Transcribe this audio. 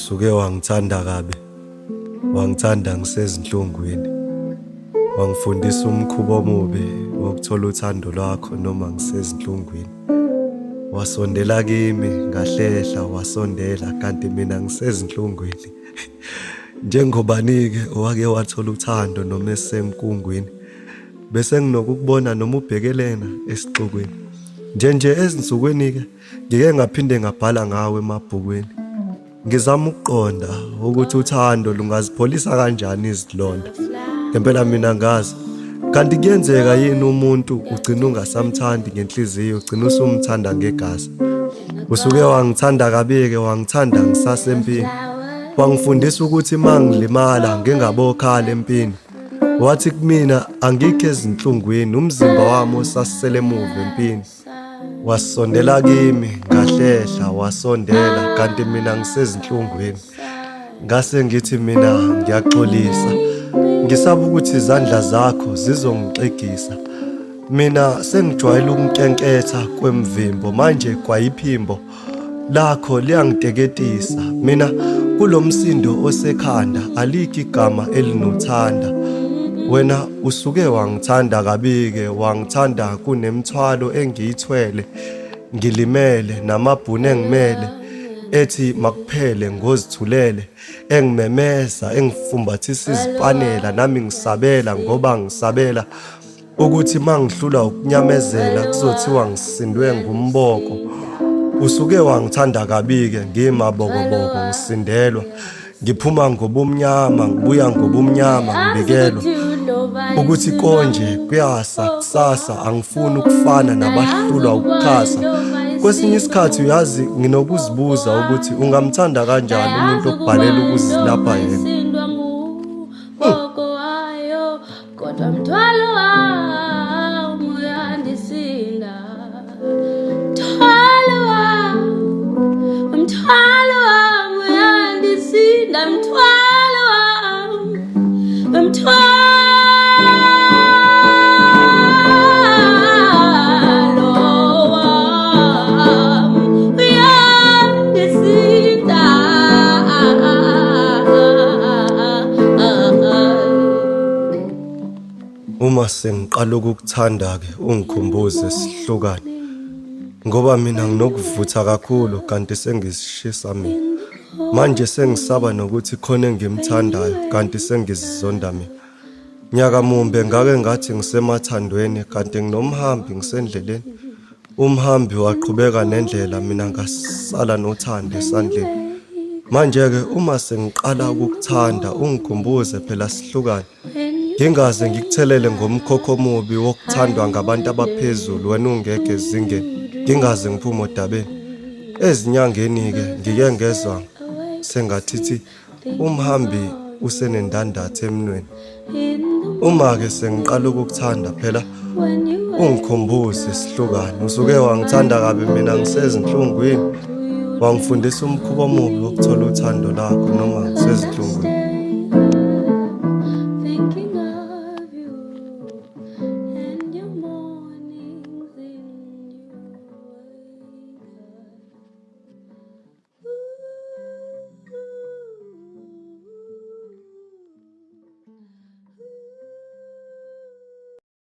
Usuke wangithanda kabi, wangithanda ngisezinhlungwini. Wangifundisa umkhuba omubi wokuthola uthando lwakho noma ngisezinhlungwini. Wasondela kimi ngahlehla wasondela kanti mina ngisezinhlungwini. Njengobani-ke owake wathola uthando noma esenkungwini. Bese nginokukubona noma ubhekelena esixukwini. Nje nje ezinsukwini-ke Ngike ngaphinde ngabhala ngawe emabhukwini. Ngizama ukuqonda ukuthi uthando lungazipholisa kanjani izilonda. Ngempela mina ngazi. Kanti kuyenzeka yini umuntu ugcina ungasamthandi ngenhliziyo ugcina usumthanda ngegazi. Usuke wangithanda kabi-ke wangithanda ngisasempini. Wangifundisa ukuthi mangilimala ngingabokhala empini. Wathi kumina angikho ezinhlungwini umzimba wami usasele emuva empini. Wasondela kimi ngahlehla wasondela kanti mina ngisezinhlungwini. Ngase ngithi mina ngiyaxolisa. Ngisaba ukuthi izandla zakho zizongixegisa. Mina sengijwayele ukunkenketha kwemvimbo manje kwayiphimbo lakho liyangiteketisa. Mina kulomsindo osekhanda alikho igama elinothanda. Wena usuke wangithanda kabi-ke wangithanda kunemithwalo engiyithwele ngilimele namabhunu engimele ethi makuphele ngozithulele engimemeza engifumbathisa izipanela nami ngisabela ngoba ngisabela ukuthi mangihlulwa ukunyamezela kuzothiwa ngisindwe ngumboko. Usuke wangithanda kabi-ke ngimabokoboko ngisindelwa ngiphuma ngobumnyama ngibuya ngobumnyama ngibikelwa ukuthi konje kuyasa kusasa angifuni ukufana nabahlulwa ukukhasa. Kwesinye isikhathi uyazi nginokuzibuza ukuthi ungamthanda kanjani umuntu okubhalela ukuzilapha yena. Kodwa mthwalo wami uyandisinda. Mthwalo wami, mthwalo wami uyandisinda. Mthwalo wami, mthwalo wami uyandisinda. Uma sengiqala ukukuthanda-ke ungikhumbuze sihlukane ngoba mina nginokuvutha kakhulu kanti sengizishisa mina. Manje sengisaba nokuthi khona engimthandayo kanti sengizizonda mina. Nyaka mumbe ngake ngathi ngisemathandweni kanti nginomhambi ngisendleleni. Umhambi waqhubeka nendlela mina ngasala nothando esandleni. Manje-ke uma sengiqala ukukuthanda ungikhumbuze phela sihlukane. Ngingaze ngikuthelele ngomkhokho omubi wokuthandwa ngabantu abaphezulu wena ungekho ezingeni. Ngingaze ngiphume odabeni. Ezinyangeni-ke ngike ngezwa sengathithi umhambi usenendandatho emnweni. Uma-ke sengiqala ukukuthanda phela ungikhumbuze sihlukane. Usuke wangithanda kabi mina ngisezinhlungwini. Wangifundisa umkhuba omubi wokuthola uthando lakho noma ngisezinhlungwini.